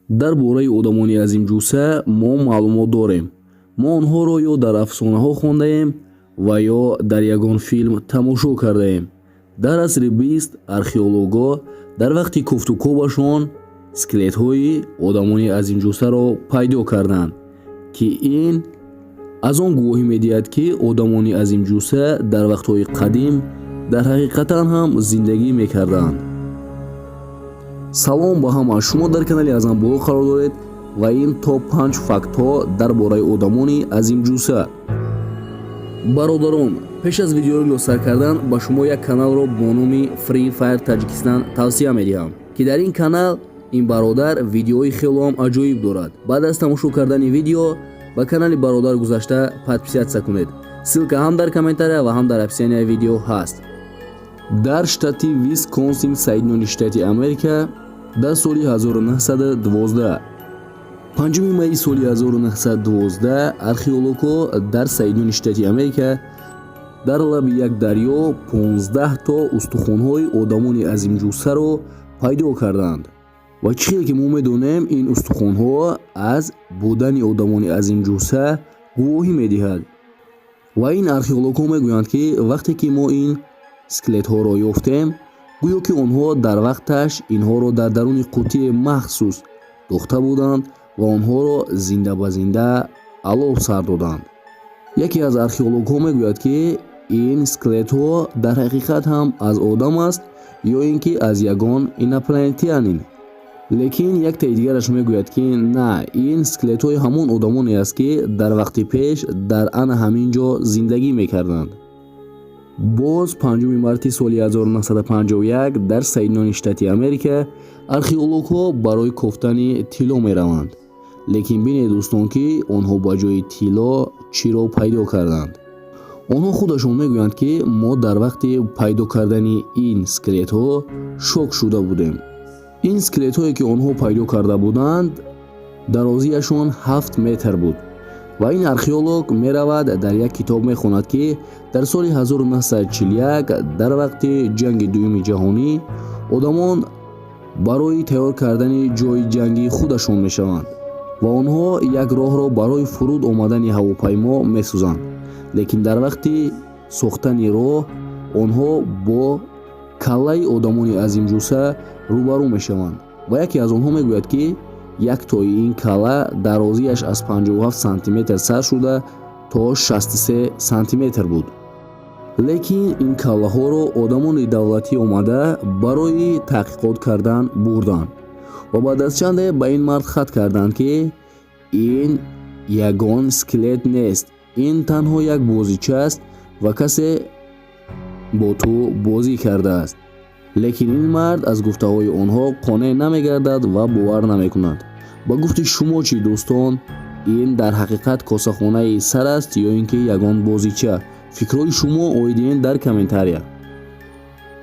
Дар бораи одамони азимҷусса мо маълумот дорем. Мо онҳоро ё дар афсонаҳо хондаем ва ё дар ягон филм тамошо кардаем. Дар асри бист археологҳо дар вақти кофтукобашон скелетҳои одамони азимҷуссаро пайдо карданд, ки ин аз он гувоҳӣ медиҳад, ки одамони азимҷусса дар вақтҳои қадим дар ҳақиқатан ҳам зиндагӣ мекарданд. Салом ба ҳама! Шумо дар канали Азамболо қарор доред ва ин топ 5 фактҳо дар бораи одамони азимҷусса. Бародарон, пеш аз видеороликро сар кардан ба шумо як каналро бо номи Free Fire Таҷикистан тавсия медиҳам, ки дар ин канал ин бародар видеои хелоам аҷоиб дорад. Баъд аз тамошо кардани видео ба канали бародар гузашта, подписаться кунед. Ссылка ҳам дар комментария ва ҳам дар описанияи видео ҳаст. Дар штати Висконсин, Соединённые Штаты Америка, дар соли 1912, 5 майи соли 1912, археологҳо дар Соединённые Штаты Америка дар лаби як дарё 15 то устухонҳои одамони азимҷуссаро пайдо карданд. Ва чӣ хеле ки мо медонем, ин устухонҳо аз будани одамони азимҷусса гувоҳӣ медиҳад. Ва ин археологҳо мегӯянд, ки вақте ки мо ин скелетҳоро ёфтем, гӯё ки онҳо дар вақташ инҳоро дар даруни қуттии махсус дохта буданд ва онҳоро зинда ба зинда алов сар доданд. Яке аз археологҳо мегӯяд, ки ин скелетҳо дар ҳақиқат ҳам аз одам аст ё ин ки аз ягон инопланетянин, лекин яктаи дигараш мегӯяд, ки на, ин скелетҳои ҳамон одамоне аст, ки дар вақти пеш дар ана ҳамин ҷо зиндагӣ мекарданд. Боз 5 марти соли 1951 дар Соединённые Штаты Америка археологҳо барои кофтани тилло мераванд. Лекин бинед, дӯстон, ки онҳо ба ҷои тилло чиро пайдо карданд. Онҳо худашон мегӯянд, ки мо дар вақти пайдо кардани ин скелетҳо шок шуда будем. Ин скелетҳое, ки онҳо пайдо карда буданд, дарозиашон 7 метр буд. Ва ин археолог меравад, дар як китоб мехонад, ки дар соли 1941, дар вақти Ҷанги Дуюми Ҷаҳонӣ, одамон барои тайёр кардани ҷои ҷангии худашон мешаванд ва онҳо як роҳро барои фуруд омадани ҳавопаймо месозанд. Лекин дар вақти сохтани роҳ онҳо бо каллаи одамони азимҷусса рӯбарӯ мешаванд. Ва яке аз онҳо мегӯяд, ки як тои ин калла дарозиаш аз 57 сантиметр сар шуда то 63 сантиметр буд. Лекин ин каллаҳоро одамони давлатӣ омада барои таҳқиқот кардан бурданд ва баъд аз чанде ба ин мард хат карданд, ки ин ягон скелет нест, ин танҳо як бозича аст ва касе бо ту бозӣ кардааст. Лекин ин мард аз гуфтаҳои онҳо қонеъ намегардад ва бовар намекунад. Ба гуфти шумо чӣ, дӯстон? Ин дар ҳақиқат косахонаи сар аст ё ин ки ягон бозича? Фикрҳои шумо оиди ин дар комментария.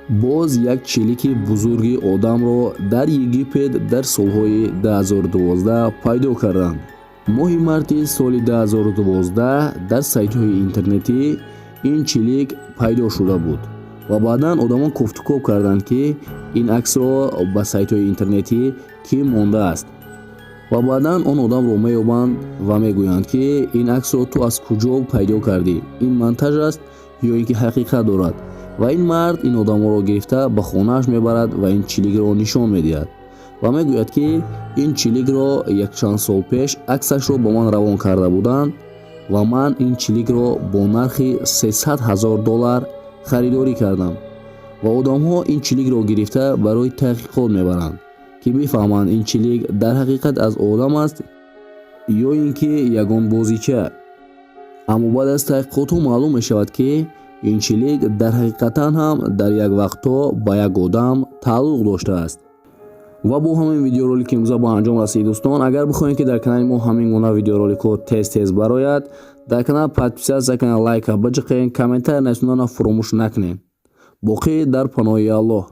Боз як чилики бузурги одамро дар Египет дар солҳои 2012 пайдо карданд. Моҳи марти соли 2012 дар сайтҳои интернетӣ ин чилик пайдо шуда буд ва баъдан одамон кофтукоб карданд, ки ин аксро ба сайтҳои интернетӣ кӣ мондааст. Ва баъдан он одамро меёбанд ва мегӯянд, ки ин аксро ту аз куҷо пайдо кардӣ, ин монтаж аст ё ин ки ҳақиқат дорад? Ва ин мард ин одамҳоро гирифта ба хонааш мебарад ва ин чиликро нишон медиҳад ва мегӯяд, ки ин чиликро якчанд сол пеш аксашро ба ман равон карда буданд ва ман ин чиликро бо нархи 300 ҳазор доллар харидорӣ кардам. Ва одамҳо ин чиликро гирифта барои таҳқиқот мебаранд, ки бифаҳманд, ин чилик дар ҳақиқат аз одам аст ё ин ки ягон бозича. Аммо баъд аз таҳқиқотҳо маълум мешавад, ки ин чилик дар ҳақиқатан ҳам дар як вақтҳо ба як одам тааллуқ доштааст. Ва бо ҳамин видеоролики имрӯза ба анҷом расид. Дӯстон, агар бихоҳед, ки дар канали мо ҳамин гуна видеороликҳо тез тез барояд, дар канал подписаться кунед, лайка биҷиқед, комментария нависонданро фуромӯш накунед. Боқӣ дар паноҳи Аллоҳ.